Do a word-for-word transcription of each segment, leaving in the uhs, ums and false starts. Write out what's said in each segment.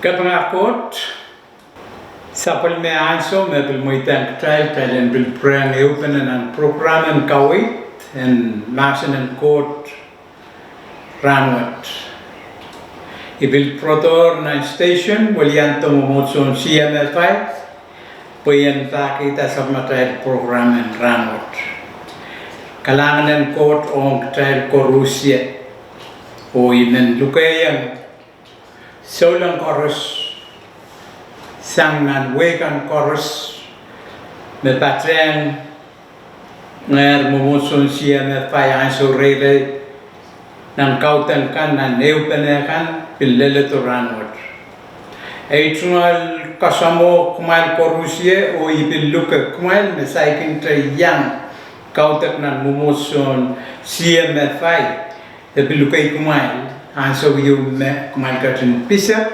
Kapinga Koht, sapwellime ansou me pil mweidohng kitail, kitail en pil pwurehng ehupene nan prokram en kaweid en mahsen en Koht rahnwet. I pil pwurodohr nan station weliandi mwomwohdiso en C M F I pwe I en pahkihda sapwellimatail prokram en rahnwet. Kalahngan en Koht ong kitail koarusie, oh I men lukehiong souleng koaros sang nan wehi kan koaros me patehng ngehr mwomwohdiso en C M F I ansou reirei nan kaudok kan, nan ehupene kan pil leledo rahnwet. Ei tungoal kasamwo kumwail koarusie, oh I pil luke kumwail me saikinte iang kaudok nan mwomwohdiso en C M F I, e pil luke kumwail ansou ieu me kumwail ketin pisek,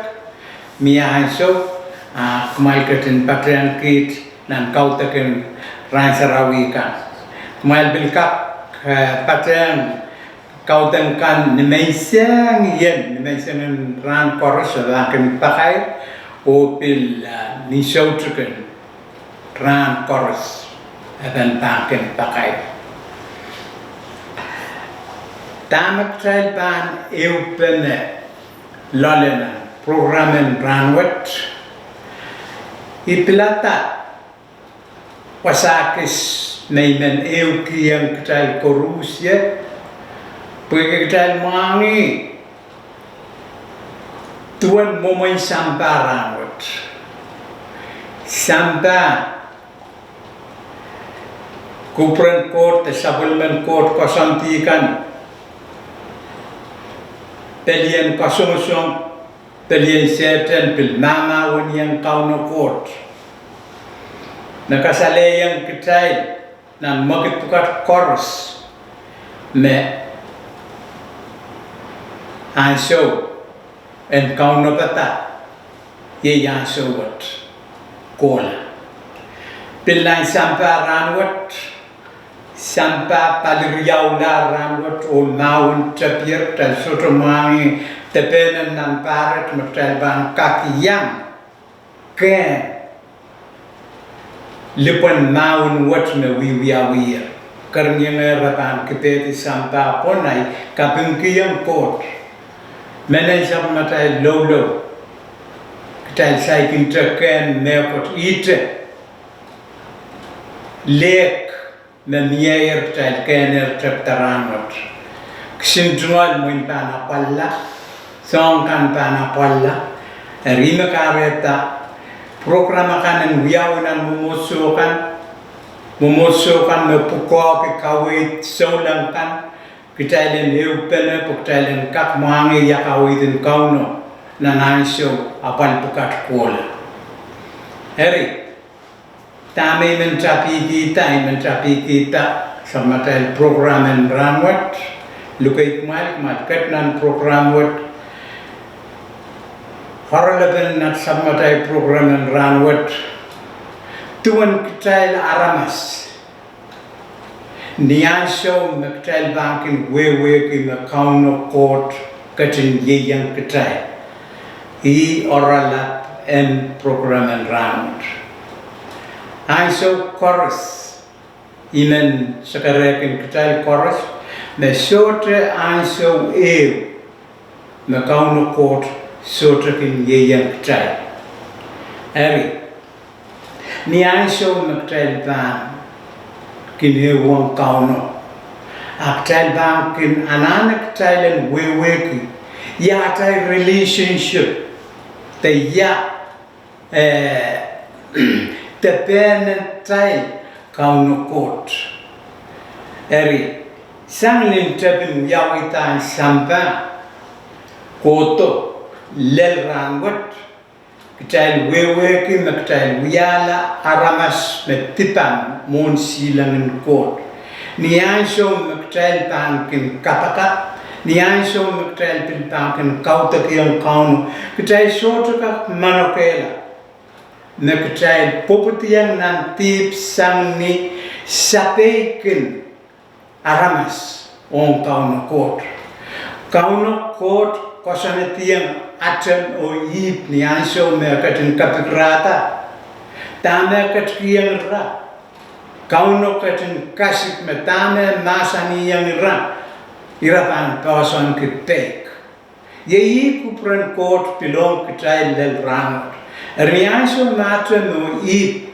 mie ansou, a kumwail ketin patehng kiht nan kaudok en rahn sarawi kan. Kumwail pil kak, eh, patehng kaudok kan nimenseng ien, nimenseng en rahn koaros e pahn kin pakair, oh pil, eh, ni soutik en rahn koaros e pahn pahn kin pakair. Dahme kitail pahn ehupene loale nan prokram en rahnwet? I pilada wasa kis me I men ehukihong kitail koarusie pwehki kitail mwahngih duwen mwomwen sampah rahnwet. Sampah, kupwuren Koht de sapwellimen Koht koasoandi kan, pelien kasongosong, pelien Sehdan pil mahmahweniong Kauno Koht, me kasalehiong kitail nan mwekid pwukat koaros me ansou en kaunopada iei ansou wet kohla. Pil nan sampah rahnwet, sampah paliriaulahr rahnwet oh mahwen tepier, kitail sohte mwahngih depehnen nan pahr wet me kitail pahn kak iang kehn lipwen mahwen wet me wiewiawiher. Kereniengehr pahn kipehdi sampah pwon, ahi kapingkihong Koht. Mehn en sapwellimatail loulou, kitail saikinte kehn mehkot, ihte lehk me mieier kitail kehnehr tepda rahnwet. Kisin tungoal mwein pahn apwalla, soahng kan pahn apwalla. Eri me kahrehda prokram akan en wiawi nan mwomwohdiso kan, mwomwohdiso kan me pwukoahki kaweid souleng kan, kitail en ehupene pwe kitail en kak mwahngih kaweid en Kauno nan ansou apwal pwukat kohla. Eri, dahme I men tapikihda, I men tapikihda sapwellimatail prokram en rahnwet. Lukei kumwail, kumwail ket nan prokram wet. Oaralap en sapwellimatail prokram en rahnwet duwen kitail aramas. Ni ansou me kitail pahn kin wehwehki me Kauno Koht ketin ieiang kitail, ih oaralap en prokram en rahnwet. Ansou koaros I men sekerehkin kitail koaros me sohte ansou ehu me Kauno Koht sohte kin ieiang kitail. Eri, ni ansou me kitail pahn kin ehuong Kauno, a kitail pahn kin anahne kitail en wehwehki ia atail relationship de ia, eh, depehnatail Kauno Koht. Eri, sang nin tepin wiawidahn sampah kohdo lel rahnwet, kitail wehwehki me kitail wiahla aramas me dipan mwohn silangin Koht. Ni ansou me kitail pahn kin kapakap, ni ansou me kitail pil pahn kin kaudokiong Kauno, kitail sohte kak manokehla me kitail pwupwudiong nan dihp sang ni sapeikin aramas ong Kauno Koht. Kauno Koht koasoanehdiong Atem oh Ihp ni ansou me e ketin kapikirada, dahme e ketikihong ira. Kauno ketin kasik me dahme e mahsanihong ira, ira pahn poahsoanki peik. Iei ih kupwuren Koht pil ong kitail lel rahnwet. Eri ni ansou me Atem oh Ihp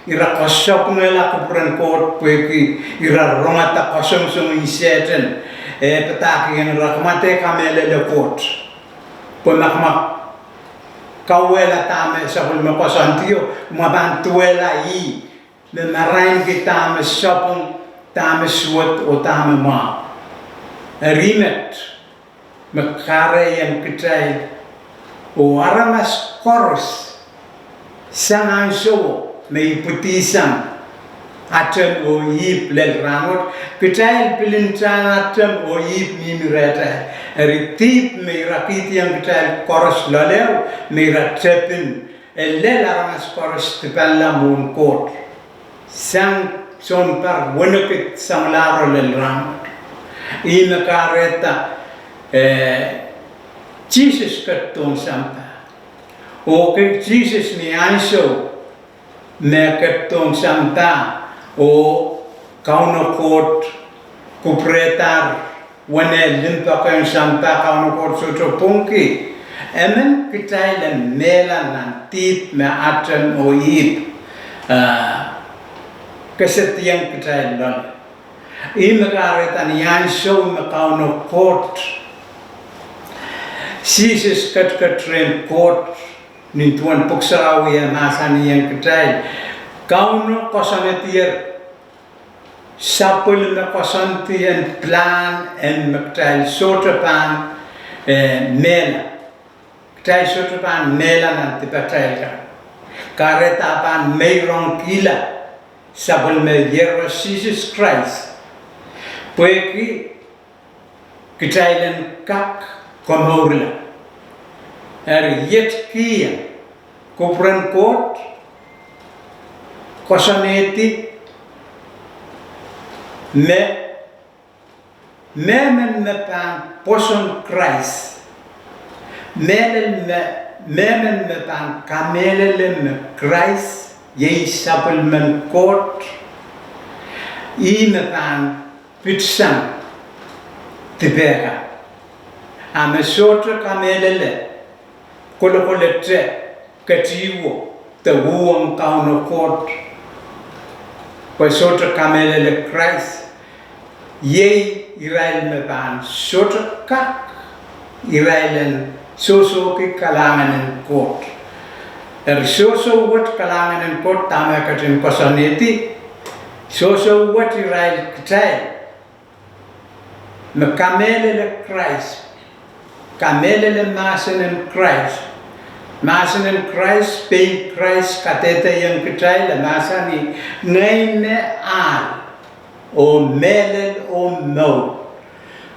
ira koasapwungehla kupwuren Koht pwehki ira rongada kasongosong en Sehdan, e padahkihong ira, ke mwadang kamehlele Koht. Pwe ma ke mwadang kauwehla dahme sapwellime koasoandio, ke mwadang pahn duwehla ih me marainki dahme sapwung, dahme suwed oh dahme mwahu. Eri met me kahrehiong kitail oh aramas koaros sang ansouo me ipwidi sang Atem oh Ihp lel rahnwet, kitail pil ntahn Atem oh Ihp mihmi rehtail. Eri dihp me ira kihdiong kitail koaros loale, me ira tepin, e lel aramas koaros dipanla mwohn Koht sang sounpar weniki samwalahro lel rahnwet. Ih me kahrehda, eh, Sises ketidohng sampah. Oh ke Sises ni ansou me ketidohng sampah, oh Kauno Koht kupwurehdahr weneu limpoak en sampah, Kauno Koht sohte pwungki, emen kitail en mehla nan dihp me Atem oh Ihp, ah, kesediong kitail loale. Ih me kahrehda ni ansou me Kauno Koht, Sises ketiket rehn Koht, nin duwen pwuhk sarawi e mahsanihong kitail, Kauno koasoanehdier sapwellime koasoandi en pilahn en me kitail sohte pahn, eh, mehla. Kitail sohte pahn mehla nan dipatail kan. Kahrehda pahn meirongkihla sapwellime Iehros Sises Krais pwehki kitail en kak komourla. Eri iet kihong kupwuren Koht koasoanehdi me mehmen me pahn pwoson Krais, mehlel me, mehmen me pahn kamehlele me Krais iei sapwellimen Koht, ih me pahn pitsang dipehkan. A me sohte kamehlele, kolokolete ketihwo de uhwong Kauno Koht, pwe sohte kamehlele Krais, iei irail me pahn sohte kak, irail en sohsohki kalahngan en Koht. Eri sohso wet kalahngan en Koht dahme ketin koasoanehdi, sohso wet irail kitail me kamehlele Krais, kamehlele mahsen en Krais. Mahsen en Krais, pein Krais kadehdehiong kitail, e mahsanih, ngehi me ahl, oh mehlel, oh mour.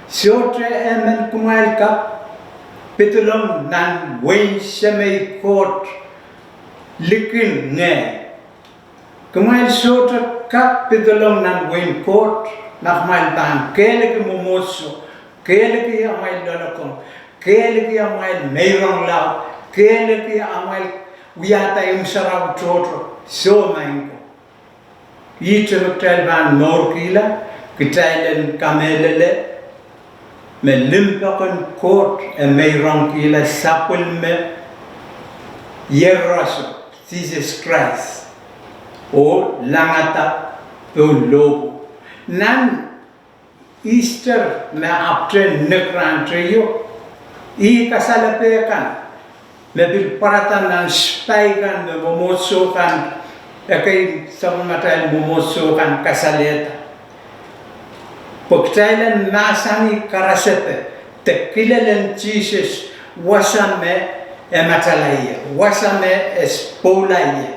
Sohte emen kumwail kak pedolong nan wehin Semei Koht likin ngehi. Kumwail sohte kak pedolong nan wehin Koht ma kumwail pahn kehleki mwomwohdiso, kehleki amwail loalokong, kehleki amwail meirong laud, kehleki amwail wiahda imw sarawi tohto, soh maing ko. Ihte me kitail pahn mourkihla, kitail en kamehlele me limpoak en Koht e meirongkihla sapwellime Iehroso Sises Krais oh langada pohn lohpwuo. Nan Easter me ahpwtehn nek rahnteio, ih kasalepe kan me pil pwarada nan spy kan me mwomwohdiso kan, ekei sapwellimatail mwomwohdiso kan kasalehda, pwe kitail en mahsanih karasepe de kilelen Sises wasa me e matala ie, wasa me e pwoula ie.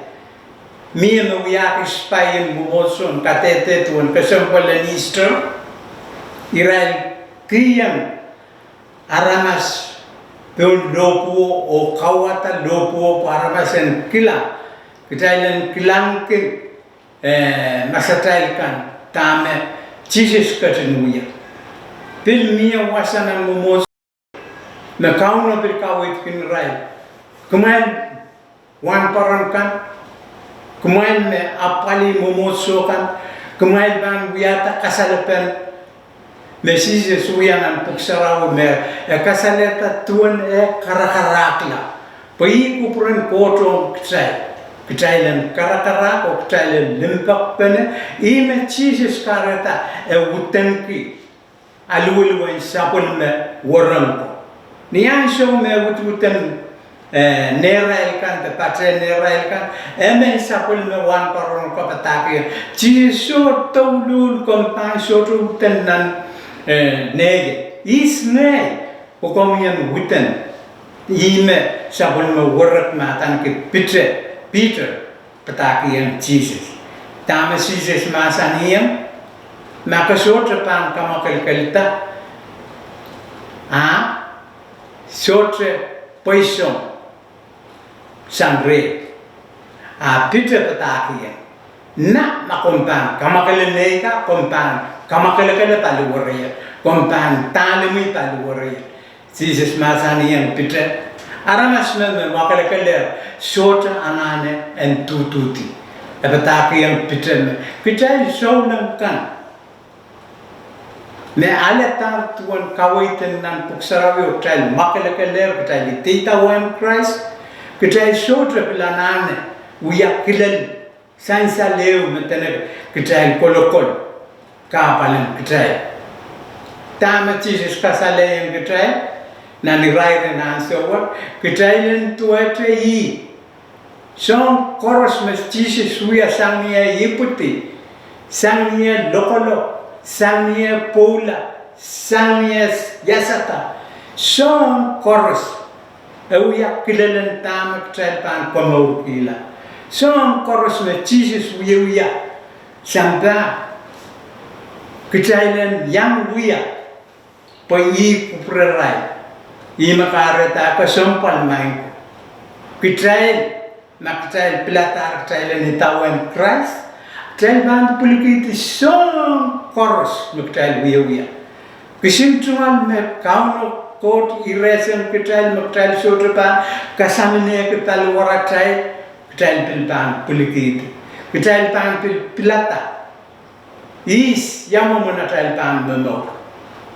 Mie me wiahki spy en mwomwohdiso en kadehde duwen kesempwal en Easter, irail kihong aramas pohn lohpwuo oh kauwada lohpwuo pwe aramas en kilang, kitail en kilangki, eh, masatail kan dahme Sises ketin wia. Pil mie wasa nan mwomwohdiso me Kauno pil kaweidkin irail. Kumwail wahnpoaron kan, kumwail me apwalih mwomwohdiso kan, kumwail pahn wiahda kasalepen me Sises wia nan Pwuhk Sarawi me e kasalehda duwen eh karakarahkla. Pwe ih kupwuren Koht ong kitail. Kitail en karakarahk oh kitail en limpoakpene, ih me Sises kahrehda e widenki aluweluwen sapwellime wereng ko. Ni ansou me e widiwiden, eh, nehrail kan de patehn nehrail kan, emen sapwellime wahnpoaron ko padahkihong, Sises, soh douluhl komw pahn sohte widen nan, eh, nehie. Ihs ngehi pwe komw en widen? Ih me sapwellime werek me adaneki Piter, Piter, padahkihong Sises. Dahme Sises mahsanihong? Ma ke sohte pahn kamwakelekelda, a sohte pweisong sang rehi. A Piter padahkihong, nah, ma komw pahn kamwakele nei ka, komw pahn kamwakelekele paliwereier, komw pahn dahlimwi paliwereier. Sises mahsanihong Piter, aramas me, me mwakelekelehr sohte anahne en duhduhdi. E padahkihong Piter me kitail souleng kan me alehdahr duwen kaweid en nan Pwuhk Sarawi oh kitail mwakelekelehr, kitail ideidawehn Krais, kitail sohte pil anahne wia kilel sansal ehu me dene kitail kolokol kahpwal en kitail. Dahme Sises kasalehiong kitail nan irair en ansou wet? Kitail en duwehte ih. Soahng koaros me Sises wia, sang ni eh ipwidi, sang ni eh lokolok, sang ni eh pwoula, sang ni eh iasada, soahng koaros e wia kilelen dahme kitail pahn komourkihla. Soahng koaros me Sises wiewia sampah, kitail en iang wia, pwe ih kupwurerail. Ih me kahrehda kesempwal maing ko. Kitail, ma kitail piladahr kitail en idawehn Krais, kitail pahn pwilikihdi soahng koaros me kitail wiewia. Kisin tungoal me Kauno Koht irehsang kitail me kitail sohte pahn kasaminehki paliwaratail, kitail pil pahn pwilikihdi. Kitail pahn pil pilada ihs ia mwomwen atail pahn momour.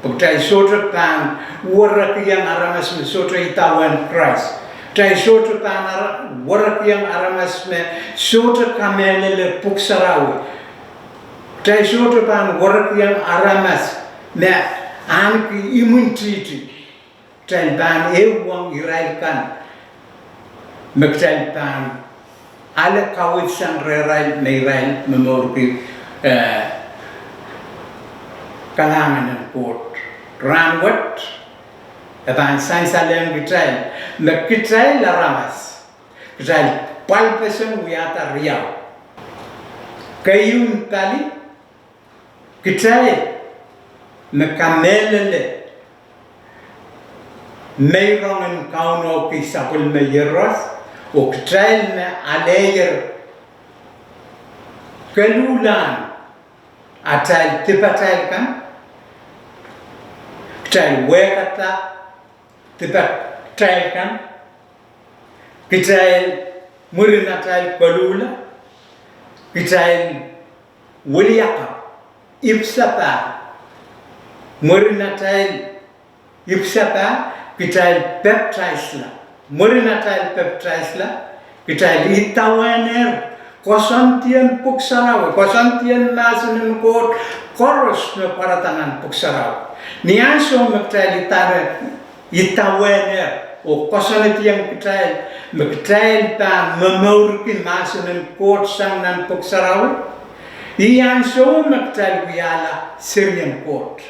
Pwe kitail sohte pahn werekiong aramas me sohte idawehn Krais. Kitail sohte pahn ara-, werekiong aramas me sohte kamehlele Pwuhk Sarawi. Kitail sohte pahn werekiong aramas me ahneki imwintihti. Kitail pahn ehuong irail kan me kitail pahn ale kaweid sang rehrail me irail momourki, eh, kalahngan en Koht. Rahnwet, e pahn sansalehng kitail me kitail aramas, kitail pwalpeseng wiahda riau. Keieun pali, kitail me kamehlele meirongen kaunopki sapwellime Iehros, oh kitail me aleier koluhlahn atail dipatail kan, kitail wehkada dipatail kan, kitail, mwurin atail koluhla, kitail wiliakapw, ipwsapahl. Mwurin atail ipwsapahl, kitail pepdaisla. Mwurin atail pepdaisla, kitail idawehnehr koasoandien Pwuhk Sarawi, koasoandien mahsen en Koht koaros me pwarada nan Pwuhk Sarawi. Ni ansou me kitail idawehnehr oh koasoanehdiong kitail me kitail pahn momourki mahsen en Koht sang nan Pwuhk Sarawi, ih ansou me kitail wiahla serien Koht.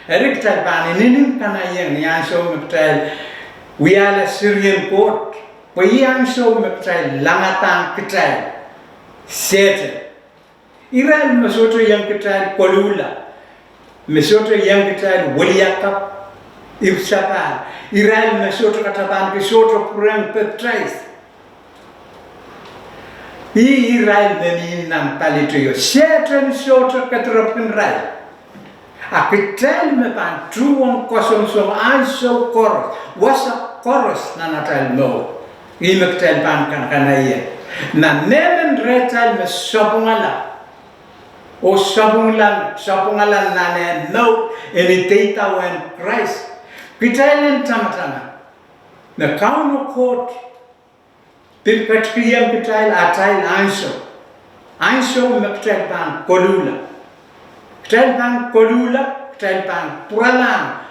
Eri kitail pahn inenen kanahieng ni ansou me kitail wiahla serien Koht, pwe ih ansou me kitail langadahng kitail Sehdan. Irail me sohte iang kitail koluhla, me sohte iang kitail wiliakapw, ipwsapahl, irail me sohte katapahnki, sohte pwurehng pepdais, ih irail me mihmi nan paliteio. Sehdan sohte kedirepwkin irail. A kitail me pahn tuhwong kasongosong ansou koaros, wasa koaros nan atail mour, ih me kitail pahn kanakanaie. Ma mehmen rehtail me sapwungala, oh sapwungala, sapwungala nan eh mour en ideidawehn Krais, kitail en tamatama me Kauno Koht pil ketikihong kitail atail ansou, ansou me kitail pahn koluhla. Kitail pahn koluhla, kitail pahn pwuralahng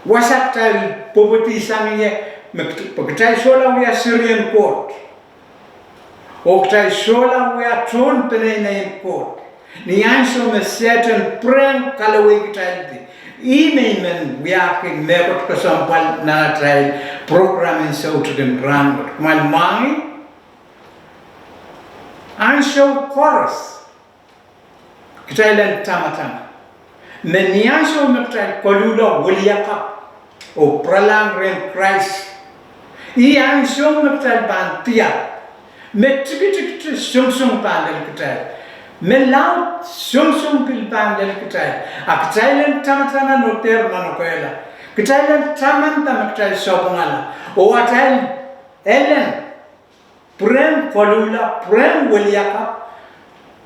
wasa kitail pwopwoudi sang ie, me kit-, pwe kitail solahr wia serien Koht, oh kitail solahr wia tohn peneineien Koht. Ni ansou me Sehdan pwurehng kalowehkitaildi, ih me I men wiahki mehkot kesempwal nan atail prokram en soutik en rahnwet. Kumwail mwahngih, ansou koaros kitail en tamatama me ni ansou me kitail koluhla wiliakapw oh pwuralahng rehn Krais, ih ansou me kitail pahn diar, me tikitikte songosong pahn lel kitail, me laud songosong pil pahn lel kitail. A kitail en tamatama oh dehr manokehla, kitail en tamanda me kitail sapwungala, oh atail elen pwurehng koluhla, pwurehng wiliakapw,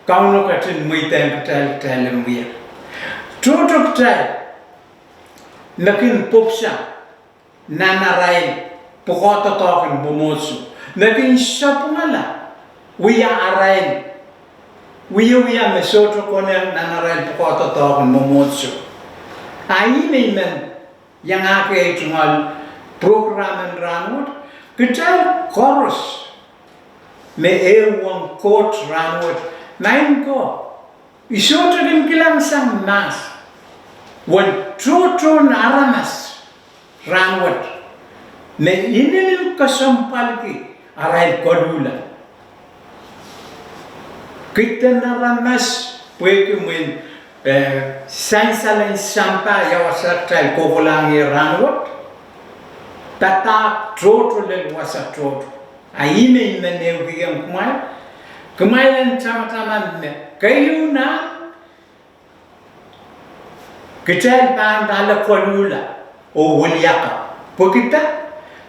Kauno ketin mweidehng kitail, kitail en wia. Tohto kitail me kin pwupwusang nan arail pwukoa doadoahk en mwomwohdiso, me kin sapwungala wia arail wiewia me sohte konehng nan arail pwukoa doadoahk en mwomwohdiso. A ih me I men iangahki ei tungoal prokram en rahnwet, kitail koaros me ehuong Koht rahnwet, maing ko, I sohte kin kilangsang mahs uwen tohtohn aramas rahnwet me inenen kesempwalki arail koluhla. Kiden aramas, pwehki mwein, eh, sansal en sampah ia wasa kitail kohkohlahng ie rahnwet, padahk tohto lel wasa tohto. A ih me I men ehukihong kumwail, kumwail en tamatama me keieu nan kitail pahn ale koluhla oh wiliakapw. Pwehki dah?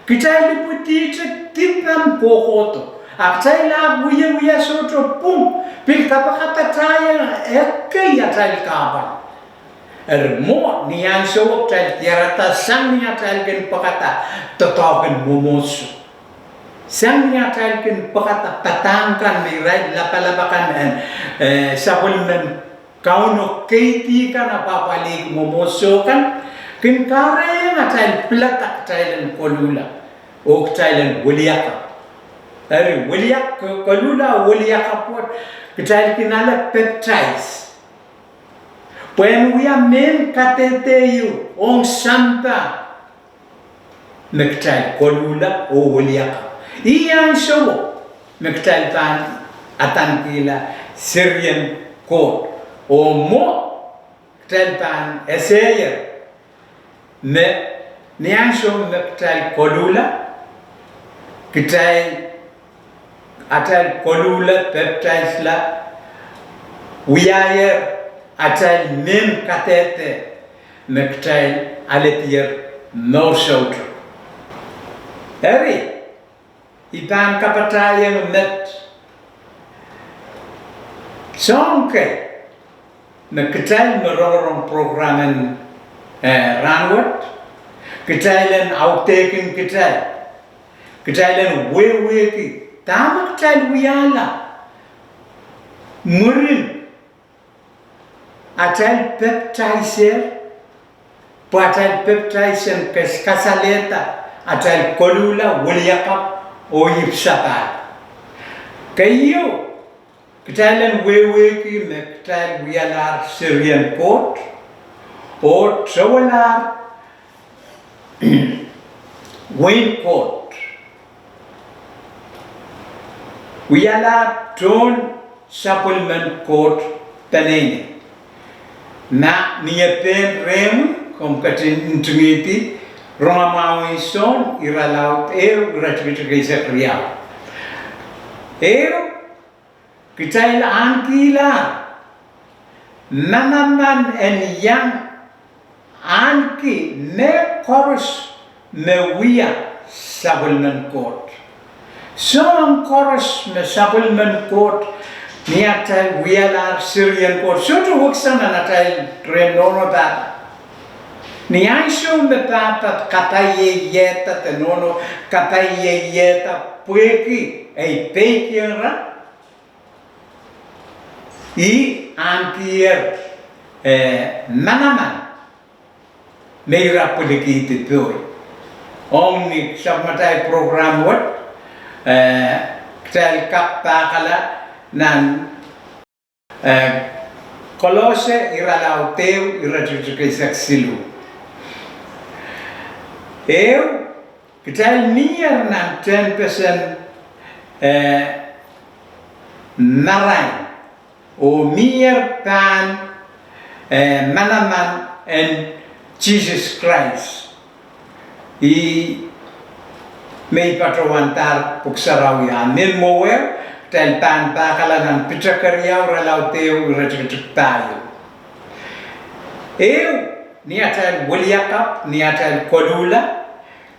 Kitail ipwidihte dipen kohkohdo. A kitail ahpw wiewia sohte pwung, pil kapakapatahieng ekei atail kahpwal. Eri mwo ni ansouo kitail diarada sang ni atail kin pwekada doadoahk en mwomwohdiso, sang ni atail kin pwekada padahk kan me irail lapalap akan en, eh, sapwellimen Kauno keidi kan, apwapwalih mwomwohdiso kan, kin kahrehiong atail pilada kitail en koluhla oh kitail en wiliakapw. Eri wiliak-, koluhla oh wiliakapw wet, kitail kin ale pepdais pwehn wia mehn kadehde ieu ong sampah me kitail koluhla oh wiliakapw. Ih ansouo me kitail pahn adanikihla serien Koht. Oh mwo kitail pahn eseier me ni ansou me kitail koluhla, kitail, atail koluhla, pepdaisla, wiahier atail mehn kadehde me kitail aledier mour soutuk. Eri, I pahn kapatahieng met soahng kei me kitail me rongorong prokram en, eh, rahnwet, kitail en audehkin kitail, kitail en wehwehki dahme kitail wiahla mwurin atail pepdaisehr, pwe atail pepdais en kas-, kasalehda atail koluhla, wiliakapw oh ipwsapahl. Keieu, kitail en wehwehki me kitail wialahr serien Koht oh towelahr wehin Koht, wialahr tohn sapwellimen Koht peneinei. Ma mie pein rehmw, komw ketin ntingihdi Rongamwahu en Sohn, irelaud ehu, iretikitik eisek riau. Ehu, kitail ahnekihlahr Manaman en iang ahneki mehkoaros me wia sapwellimen Koht. Soahng koaros me sapwellimen Koht, ni atail wialahr serien Koht, sohte wekisang nan atail rehn nohno pahpa. Ni ansou me pahpa kapaieiehda de nohno kapaieiehda pwehki ei peikiong ira, ih ahnekier, eh, manaman me ira pwilikihdi pohi. Ong ni sapwmatail program wet, eh, kitail kak pahkala nan, eh, Kolose irelaud ehu iretikitik eisek siluh. Ehu, kitail mier nan tehnpesen, eh, marain, oh mier pahn, eh, manaman en Sises Krais. Ih me I patohwandahr Pwuhk Sarawi ah. Ni mwoweo, kitail pahn pahkala nan Piter keriau irelaud ehu iretikitik pahieu. Ehu, ni atail weliakapw, ni atail koluhla,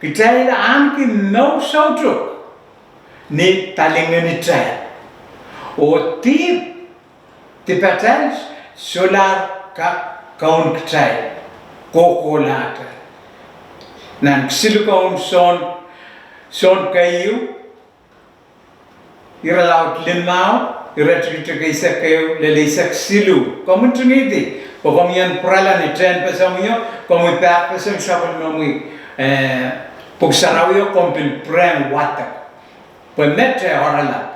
kitail ahneki mour soutuk ni palingenitail, oh dihp dipatail solahr kak kaun kitail kohkohlahte. Nan siluh kaun Sohn, Sohn keieu irelaud limau iretikitik eisek ehu lel eisek siluh. Komw ntingihdi, pwe komw en pwurala ni tehnpesomwi oh komwi pahkpeseng sapwellimomwi, eh, Pwuhk Sarawio, komw pil pwurehng wadek, pwe met e oaralap.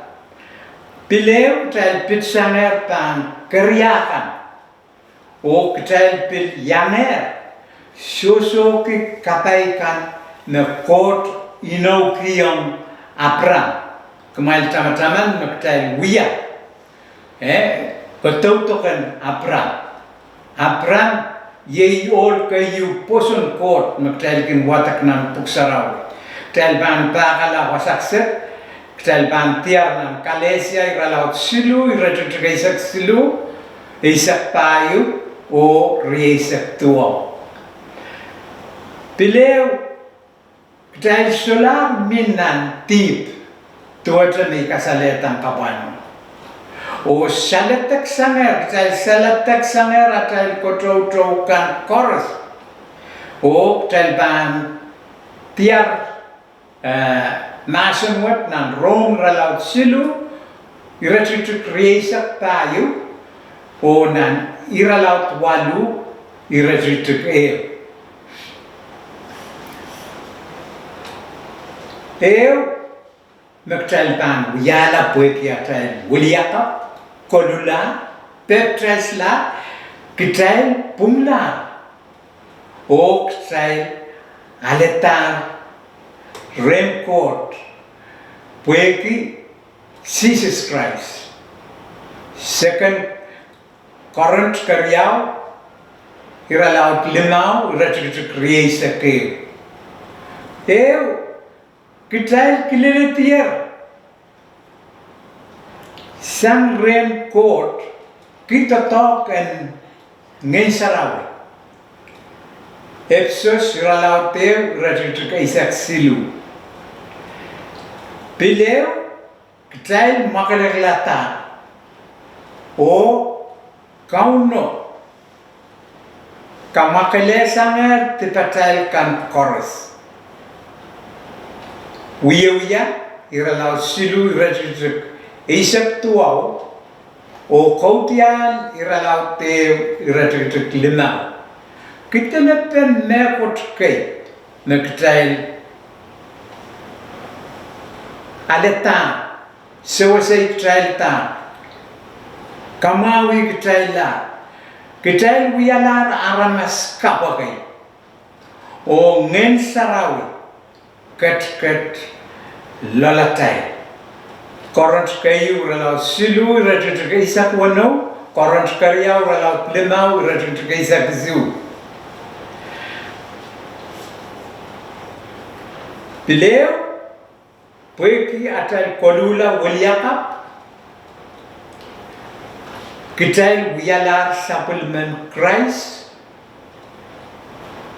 Pil ehu, kitail pitsang pahn keria kan, oh kitail pil iangehr sohsohki kapai kan me Koht inoukihong Apram. Kumwail tamataman me kitail wia, eh, kadaudoken Apram. Apram iei ohl keieu pwoson Koht me kitail kin wadek nan Pwuhk Sarawi. Kitail pahn pahkala wasa kiset, kitail pahn diar nan Kalesia irelaud siluh iretikitik eisek siluh, eisek pahieu, oh rieisek duwau. Pil ehu, kitail solahr mi nan dihp duwehte me I kasalehdahng kapwano, oh saledek sangehr, kitail saledek sangehr atail katoutou kan koaros, oh kitail pahn diar, eh, mahsen wet nan Rom irelaud siluh iretikitik rieisek pahieu, oh nan irelaud waluh iretikitik ehu. Ehu, me kitail pahn wiahla pwehki atail weliakapw, koluhla, pepdaisla, kitail pwungla, oh kitail aledahr rehn Koht pwehki Sises Krais. Second Korint keriau irelaud limau iretikitik rieisek ehu. Ehu, kitail kileledier sang rehn Koht ki doadoahk en Ngehn Sarawi. Episos irelaud ehu iretikitik eisek siluh. Pil ehu, kitail mwakelekeladahr, oh Kauno kamwakelehsangehr dipatail kan koaros. Wiewia irelaud siluh iretikitik eisek duwau, oh Kaudiahl irelaud ehu iretikitik limau. Kidelepen mehkot kei me kitail aledahr, sewesei kitailda, kamwahwih kitailla, kitail wialahr aramas kapw kei, oh Ngehn Sarawi ketiket loalatail. Korint keieu irelaud siluh iretikitik eisek weneu, Korint keriau irelaud limau iretikitik eisek isuh. Pil ehu, pwehki atail koluhla weliakapw, Kitail wialahr sapwellimen Krais,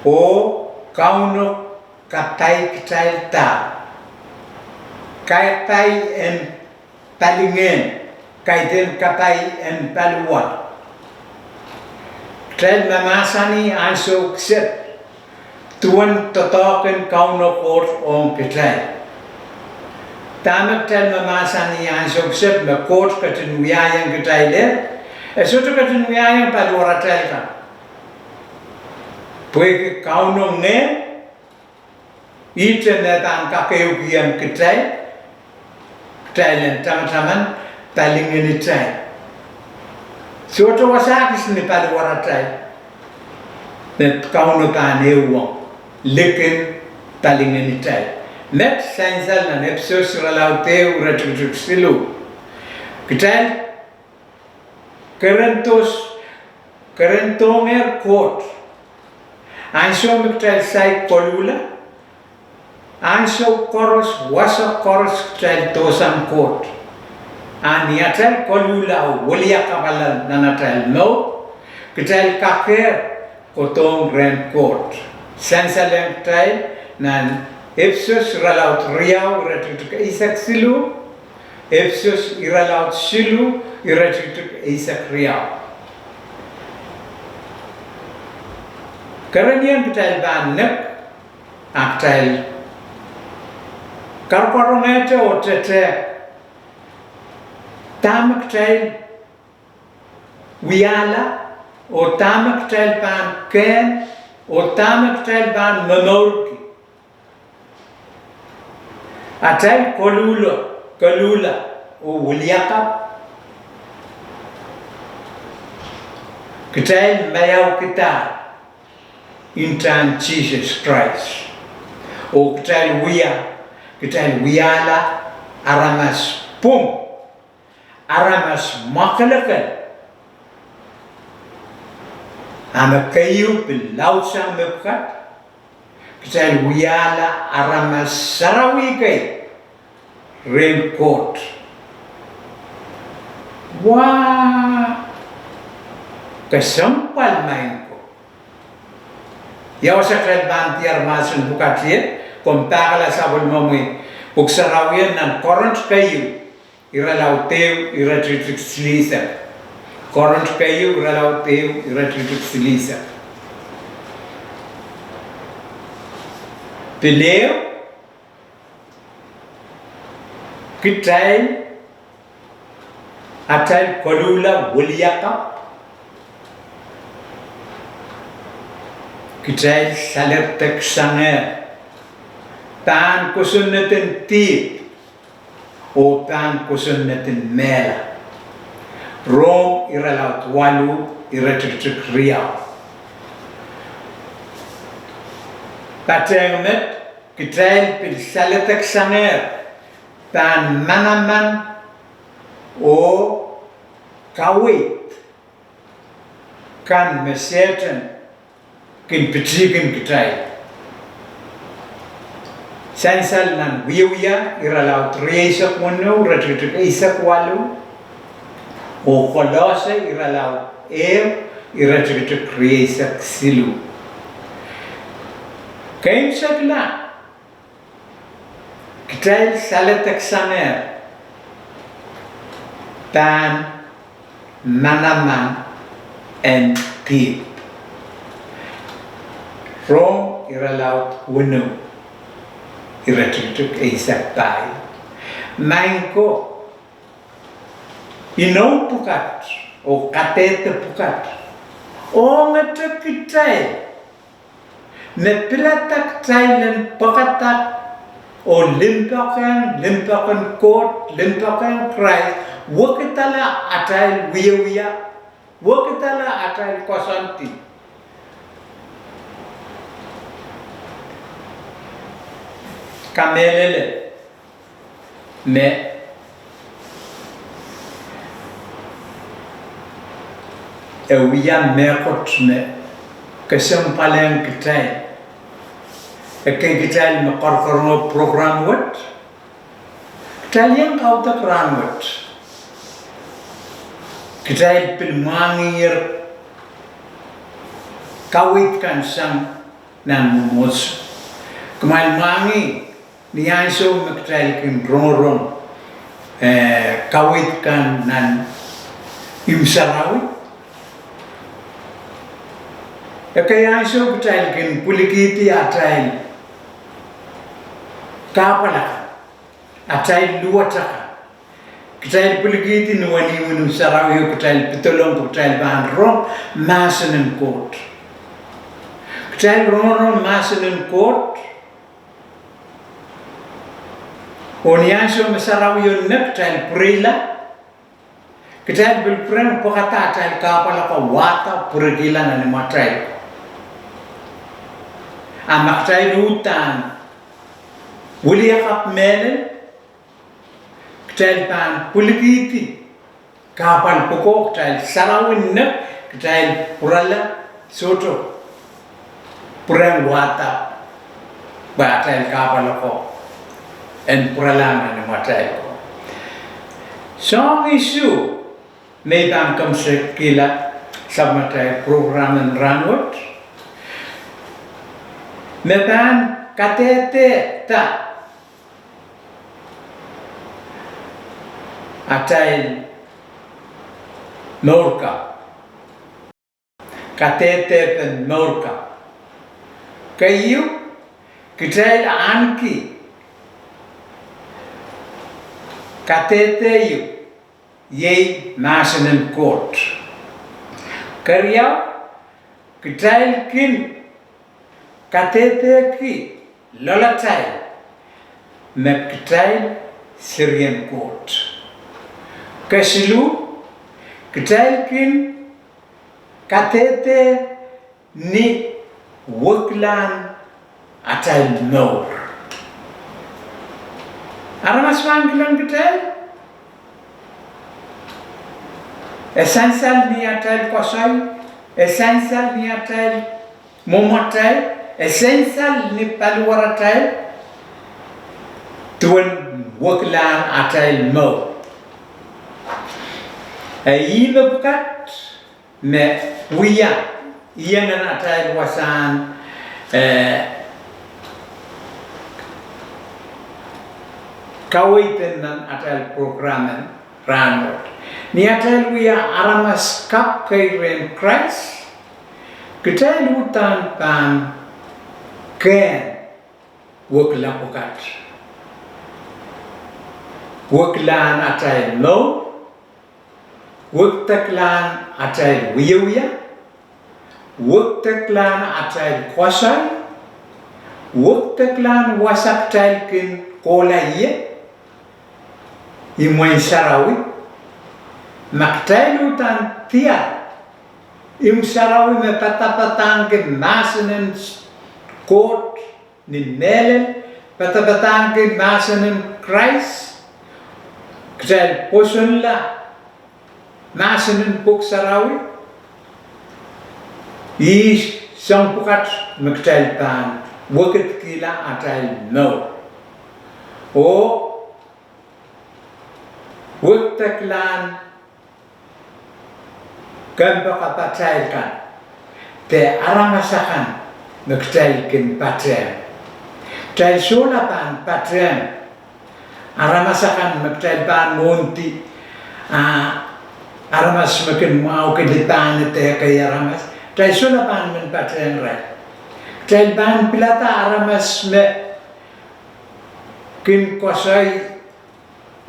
oh Kauno kapai kitail da? Kapai en palingehn, kaidehn kapai en paliwar. Kitail mahmahsanih ansou kiset duwen doadoahk en Kauno Koht ong kitail. Dahme kitail mahmahsanih ansou kiset? Me Koht ketin wiahiong kitail ie. E sohte ketin wiahiong paliwaratail kan. Pwehki Kauno Ngehn, ihte me pahn kakehukiong kitail, kitail en tamataman palingehnitail. Sohte wasa kis ni paliwaratail me Kauno pahn ehuong likin palingehnitail. Met sansal nan Episos irelaud ehu iretikitik siluh. Kitail kerendohngehr Koht. Ansou me kitail saik koluhla, ansou koaros, wasa koaros kitail dohsang Koht. A ni atail koluhla oh weliakapwala nan atail mour, kitail kakehr kohdohng rehn Koht. Sansalehng kitail nan Episos irelaud riau iretikitik eisek siluh, Episos irelaud siluh iretikitik eisek riau. Kerenieng kitail pahn nek, a kitail karokaronehte oh tetehk dahme kitail wiahla, oh dahme kitail pahn kehn, oh dahme kitail pahn momourki. Atail koluhla, koluhla oh weliakapw, kitail maiaukidahr ntahn Sises Krais. Oh kitail wia, kitail wiahla aramas pwung, aramas mwakelekel. A me keieu pil laudsang mepwukat, kitail wiahla aramas sarawi kei rehn Koht. Wa, kesempwal, maing ko. Ia wasa kitail pahn diar mahsen pwukat ie? Komw pahkala sapwellimomwi Pwuhk Sarawi nan Korint keieu irelaud ehu iretikitik silihsek. Korint keieu irelaud ehu iretikitik silihsek. Pil ehu, kitail, atail koluhla, weliakapw, kitail saledeksangehr pahn kosonned en dihp oh pahn kosonned en mehla. Rom irelaud waluh iretikitik riau. Patehng met, kitail pil saledeksangehr pahn manaman oh kaweid kan me Sehdan kin pitihkin kitail. Sansal nan Wiewia irelaud rieisek weneu iretikitik eisek waluh, oh Kolose irelaud ehu iretikitik rieisek siluh. Keimwseklahn kitail saledeksangehr pahn manaman en dihp. Rom irelaud weneu iretikitik eisek pahieu. Maing ko, inou pwukat oh kadehde pwukat ongete kitail me pilada kitail en pwekada oh limpoak, limpoak en Koht, limpoak en Krais, wekidala atail wiewia, wekidala atail koasoandi. Kamehlele me e wia mehkot me kesempwalehng kitail. Ekei kitail me karonge program wet, kitail iang kaudok rahnwet. Kitail pil mwahngiher kaweid kan sang nan mwomwohdiso. Kumwail mwahngih ni ansou me kitail kin rongorong, eh, kaweid kan nan imw sarawi. Ekei ansou kitail kin pwilikihdi atail kahpwal akan, atail luwet akan. Kitail pwilikihdi ni wenihmw en imw sarawi oh kitail pedolong pwe kitail pahn rong mahsen en Koht. Kitail rongorong mahsen en Koht. Oh ni ansou me sarawio nek, kitail pwurehla. Kitail pil pwurehng pwekada atail kahpwal ako wahda pwurekihla nan imwatail. A ma kitail uhdahn wiliakapw mehlel, kitail pahn pwilikihdi kahpwal pwuko, kitail sarawi nek, kitail pwurala, sohte pwurehng wahda pwe atail kahpwal ako en pwuralahng nan imwatail ko. Soahng isuh me I pahn kemehkihla sang atail program en rahnwet, me pahn kadehdehda atail mour kan. Kadehdehpen mour kan. Keieu, kitail ahneki kadehdehiuk, iei mahsen en Koht. Keriau, kitail kin kadehdehki loalatail me kitail serien Koht. Kesiluh, kitail kin kadehdeh ni weklahn atail mour. Aramas pahn kilang kitail, e sansal ni atail koasoi, e sansal ni atail mwomwatail, e sansal ni paliwaratail, duwen weklahn atail mour. E ih me pwukat me wia iengin atail wasahn, eh, kaweid en nan atail program en rahnwet. Ni atail wia aramas kapw kei rehn Krais, kitail uhdahn pahn kehn wekila pwukat. Weklahn atail mour, wekdeklahn atail wiewia, wekdeklahn atail koasoi, wekdeklahn wasa kitail kin kohla ie imwen sarawi. Ma kitail uhdahn diar imw sarawi me padapadahngki mahsen en Koht ni mehlel, padapadahngki mahsen en Krais, kitail pwosonla mahsen en Pwuhk Sarawi, ih soang pwukat me kitail pahn wekidkihla atail mour oh wekdeklahn kompoakapahtail kan de aramas akan me kitail kin patehng. Kitail solahr pahn patehng aramas akan me kitail pahn mwohndi, ah, aramas me kin mwahuki lipahned de ekei aramas. Kitail solahr pahn men patehng irail. Kitail pahn pilada aramas me kin koasoi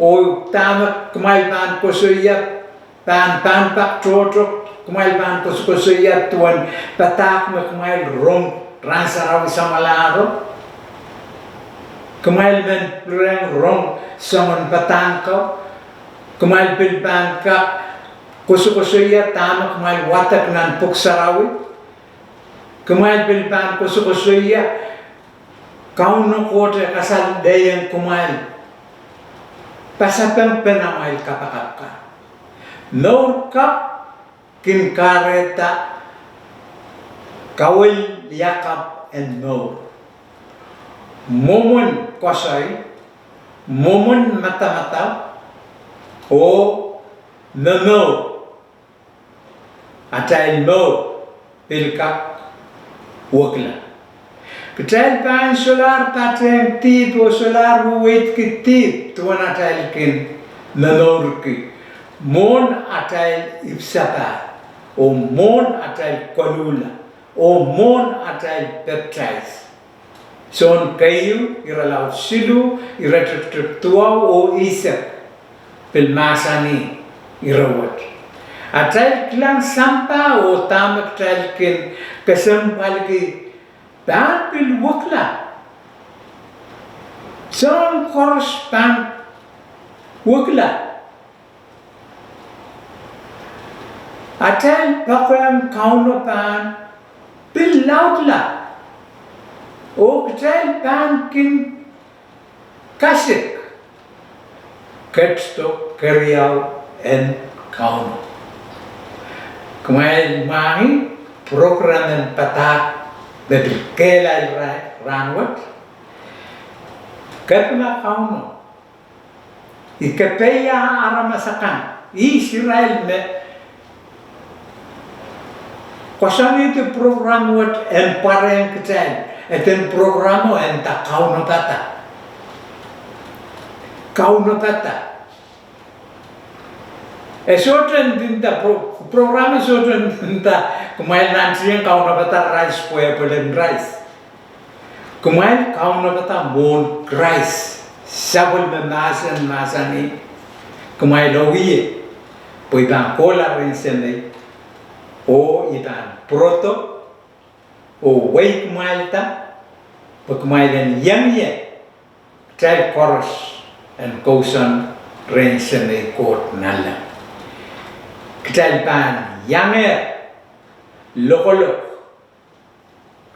oh dahme kumwail pahn koasoia pahn, pahn pak tohto, kumwail pahn koasokoasoia duwen padahk me kumwail rong rahn sarawi samwalahro. Kumwail men pwurehng rong soangen padahk ko. Kumwail pil pahn kak koasokoasoia dahme kumwail wadek nan Pwuhk Sarawi. Kumwail pil pahn koasokoasoia Kauno Koht e kasalehiong kumwail pasapengpen amwail kapakap kan. Mour kapw kin kahrehda kawiliakapw en mour. Mwomwen koasoi, mwomwen madamadau, oh momour atail mour pil kak wekila. Kitail pahn solahr patehng dihp oh solahr weweidki dihp duwen atail kin momourki, mwohn atail ipwsapahl, oh mwohn atail koluhla, oh mwohn atail pepdais. Sohn keieu, irelaud siluh, iretikitik duwau oh eisek, pil mahsanih ire wet. Atail kilang sampah oh dahme kitail kin kesempwalki pahn pil wekila. Soahng koaros pahn wekila. Atail poakehng Kauno pahn pil laudla, oh kitail pahn kin kasik ketido keriau en Kauno. Kumwail mwahngih prokram en padahk me pil kehlail rahnwet, Kepina Kauno. I kepeia aramas akan, ihs irail me koasoanehdi prokram wet en pwarehng kitail? Eden prokramo e nda Kaunopada. Kaunopada. E sohte nda pro-, prokramo sohte nda kumwail nantihong Kaunopada rais pwe e pwelen rais. Kumwail kaunopada mwohn Krais. Sapwellime mahsen mahsanih, kumwail wie, pwe I pahn kohla rehn Semei, oh I pahn pwurodo oh wehi kumwailda, pwe kumwail en iang ie. Kitail koaros en kousoan rehn Semei Koht nanleng. Kitail pahn iangehr lokolok.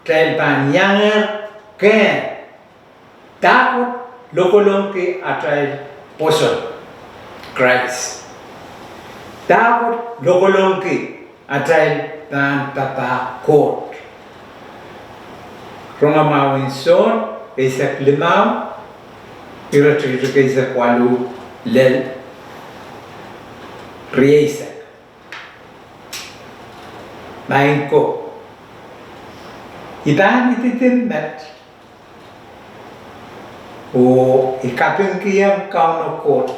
Kitail pahn iangehr kehn dahkot lokolongki atail pwoson Krais. Dahkot lokolongki atail pahn papah Koht. Rongamwahu en Sohn, eisek limau, iretikitik eisek waluh lel rieisek. Maing ko, I pahn ididin met, oh I kapingkihong Kauno Koht,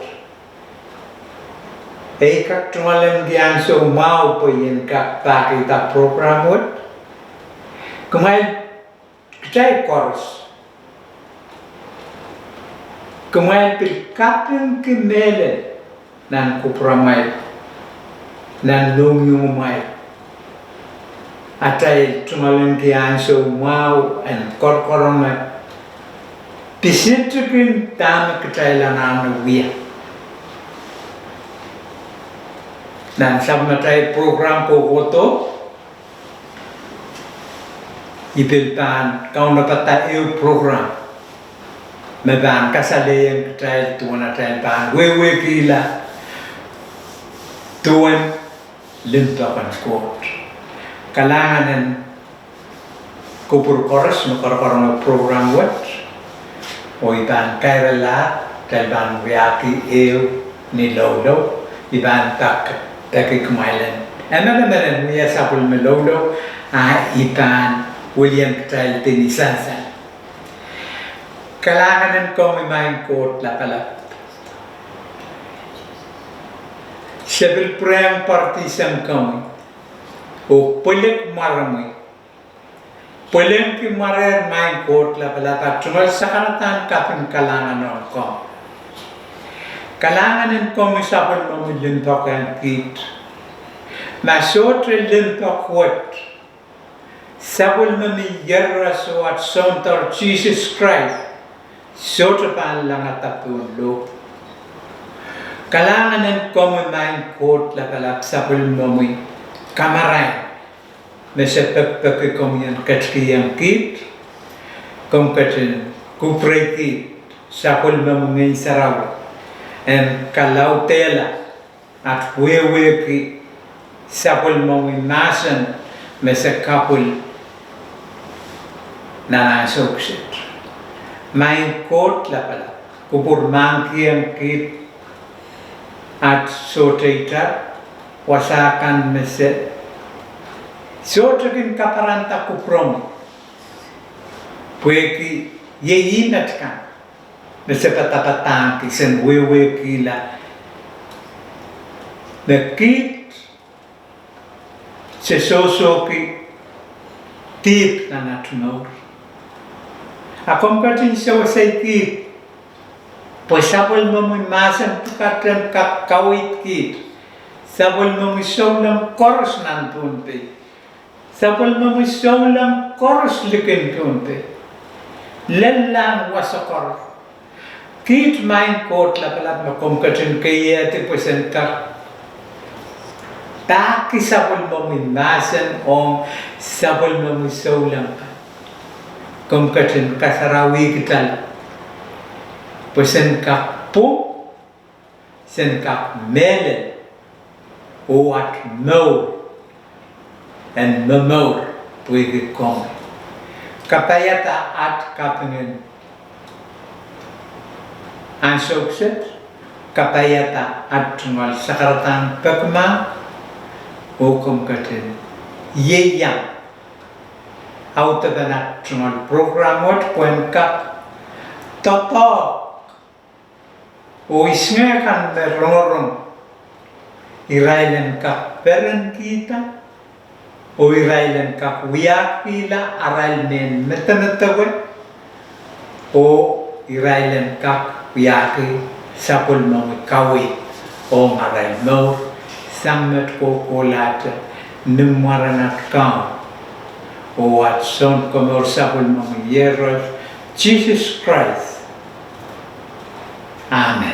e I kak tungoalenki ansou mwahu pwe I en kak pahkihda prokram wet. Kumwail, kitail koaros, kumwail pil kapingki mehlel nan kupwuramwail, nan mohngiongimwail. Atail tungoalenki ansou mwahu en koarokoaronge pisetikin dahme kitail anahne wia. Nan sapwellimatail prokram kohkohdo, I pil pahn kaunopada ehu prokram me pahn kasalehiong kitail duwen atail pahn wehwehkihla duwen limpoak en Koht. Kalahngan en kupwur koaros me koarokoaronge prokram wet, oh I pahn kairalahr kitail pahn wiahki ehu ni loulou. I pahn pak peki kumwail en emenemen en wia sapwellime loulou, a I pahn wilian kitail di ni sansal. Kalahngan en komwi Maing Koht Lapalap. Se pil pwurehng pwaradihsang komwi oh pwilik mwaromwi. Pwilingki mwarehr Maing Koht Lapalap, a tungoal sakaradahn kaping kalahngan ong komwi. Kalahngan en komwi sapwellimomwi limpoak ong kiht. Ma sohte limpoak wet, sapwellime mi ieraso at Soundor Sises Krais sohte pahn langada pohn lohpwu. Kalahngan en komwi Maing Koht Lapalap sapwellimomwi kamarain me se pekipeki komwi en ketikihong kiht. Komw ketin kupwurei kiht sapwellimomwi Ngehn Sarawi en kalaudehla at wehwehki sapwellimomwi mahsen me se kapwil nan ansou kiset. Maing Koht Lapalap, kupwur mahkikihong kiht at sohte itar wasa kan me se Sohte kin kaparanda kupwuromwi, pwehki iei ih met kan me se padapadahngki, sen wehwehkihla me kiht, se sohsohki dihp nan at mour. A komw ketin sewesei kiht, pwe sapwellimomwi mahsen pwukat en kak kaweid kiht, sapwellimomwi souleng koaros nan Pohnpei, sapwellimomwi souleng koaros likin Pohnpei, lellahng wasa koaros. Kiht maing Koht Lapalap me komw ketin keiehdi pwe sen kak pahki sapwellimomwi mahsen ong sapwellimomwi souleng kan, komw ketin kasarawikihdala pwe sen kak pwung, sen kak mehlel, oh at mour en momour pwehki komwi. Kapaiada at kapingen ansou kiset, kapaiada at tungoal sakaradahn pekimahk, oh komw ketin ieiang audepen at tungoal program wet pwehn kak doadoahk, oh ihs kan me rongorong, irail en kak perenkihda, oh irail en kak wiahkihla arail mehn medemedewe, oh irail en kak wiahki sapwellimomwi kaweid ong arail mour, sang met kohkohlahte, ni mwaren at Kaun oh at Sounkomour sapwellimomwi Iehros Sises Krais. Amen.